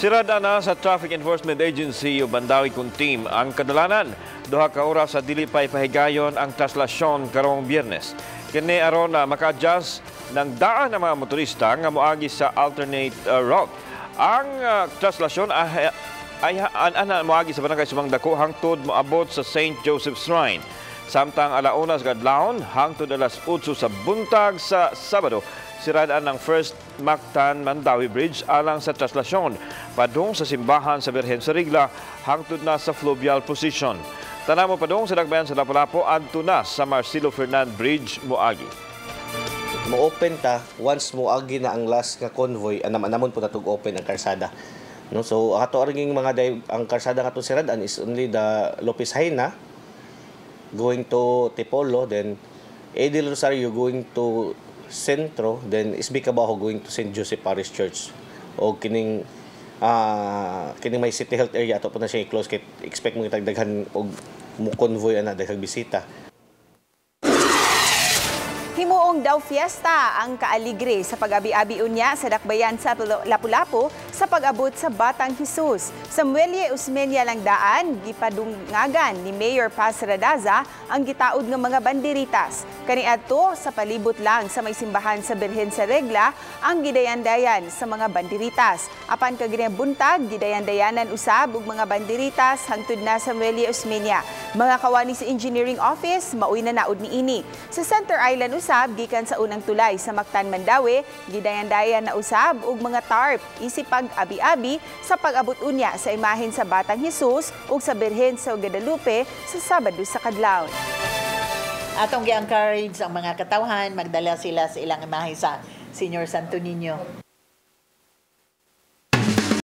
Sirada na sa Traffic Enforcement Agency o Mandaue Team ang kadalanan. 2 ka oras sa dili pa ipahigayon ang traslasyon karong Biyernes. Kini aron na maka-adjust ng daan ng mga motorista nga moagi sa alternate route. Ang traslasyon ay an moagi sa Barangay Sumang Dako hangtod moabot sa St. Joseph Shrine. Samtang 1:00 sa kadlawon hangtod 8:00 sa buntag sa Sabado, siradaan ng First Mactan Mandaue Bridge alang sa traslasyon padung sa simbahan sa Birhen sa Rigla hangtod na sa fluvial position. Tanan mo padung sa dakbayan sa Lapu-Lapu adto na sa Marcelo Fernand Bridge moagi. Mo-open ta once mo agi na ang last nga convoy, anam-anamon po natug open ang karsada. No, so ato ring mga ang karsada nga siradan is only the Lopez Jaena going to Tipolo, then A. Del Rosario going to Centro, then SB Cabajo going to St. Joseph Parish Church. O kining may City Health Area, ato po na siya i-close kay expect mo daghan og mo convoy ana, daghang bisita. Himuong daw fiesta ang kaaligre sa pag-abi-abi unya sa dakbayan sa Lapu-Lapu sa pag-abot sa Batang Jesus. Sa Muelle Osmeña lang daan, gipadungagan ni Mayor Paz Radaza ang gitaod nga mga banderitas. Kaniadto sa palibot lang sa may simbahan sa Birhen sa Regla ang gidayandayan sa mga banderitas. Apan kagina buntag, gidayandayanan usab og mga banderitas hangtod na sa Muelle Osmeña. Mga kawani sa Engineering Office maoy na naud niini. Sa Center Island usab, gikan sa unang tulay sa Mactan Mandaue, gidayandayan na usab og mga tarp isip pag-abi-abi sa pag-abot unya sa imahen sa Batang Jesus ug sa Birhen sa Guadalupe sa Sabado sa kadlawon. Atong gi-encourage ang mga katawhan magdala sila sa ilang imahe sa Senior Santo Niño.